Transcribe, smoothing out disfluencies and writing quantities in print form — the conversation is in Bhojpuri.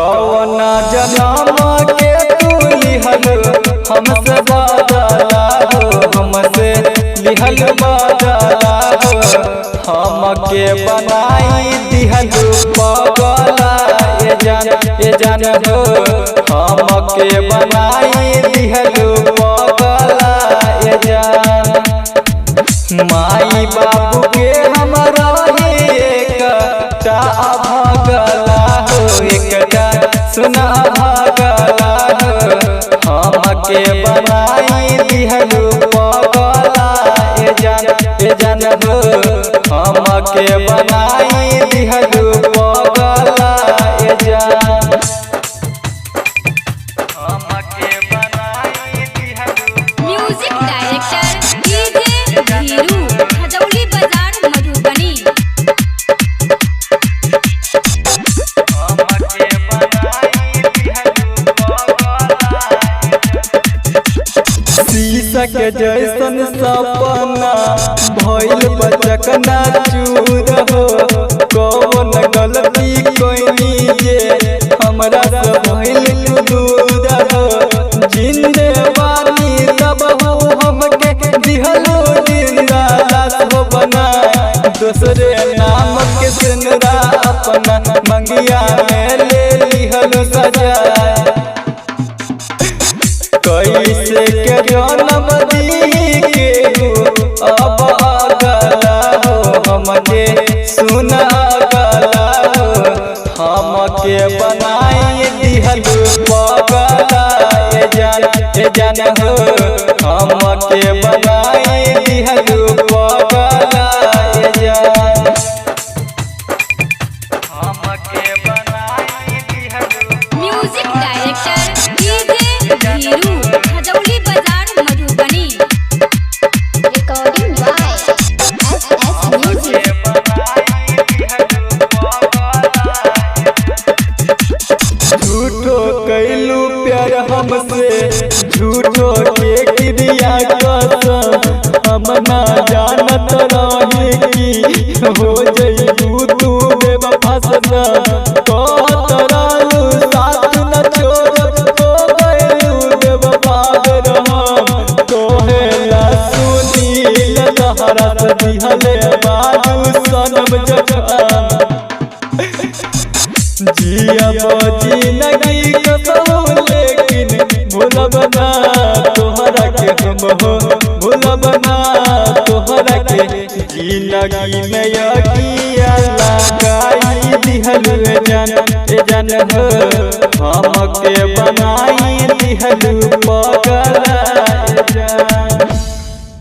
कौना जनम के तू लिहल हमसे बदला हो, हमसे लिहल बदला हो। हमके बनाई दिहल पगला ए जान, ए जान हो। हमके बनाई दिहल पगला ए जान। माई बाबू के हमरा एकटा अभागला हो, एकटा सुना अभागला हो। हमके बनाई दिहलु पगला ए जान, ए जान हो। हमके बनाई दिहलु पगला ए जान। हमके बनाई दिहलु। Music director DJ Dhiru, Khajauli बाजार, मधुबनी। हमके बनाई दिहलु पगला। शीशा के जैसन सपना भइल बचकना चूर हो। कौन गलती कइनी जे हमरा से भइल दूर हो। जिंदे बानी तब हो हमके दिहलो जिंदा लाश हो बना। दूसरे नाम के सिनरा अपना मंगिया में ले लिहलो सजा। कैसे के जन्म दी के अब अगला हो, हमके सुन अगला हो। हमके बनाई दिहलु पगला ए जान, ए जान हो। हमके बनाई दिहलु पगला ए जान। हमके बनाई दिहलु। Music director DJ Dhiru, Khajauli बाजार, Madhubani. Recording by SS Music. झूठो कैलू प्यार हमसे, झूठो के क्रिया कसम। हम ना जानत रही कि हो जइबू तू बेवफा सनम। कहत रहलू साथ न छोड़ब, हो गइलू बेवफा रहम। कहेला सुनील तहरा से दिहले बारू सनम जखम। जियब जिंदगी कसम लेकिन भूलब ना तोहरा के हम हो, भूलब ना तोहरा के। जिंदगी में यकिया लगाई दिहलु ए जान, ए जान हो। हमके बनाई दिहलु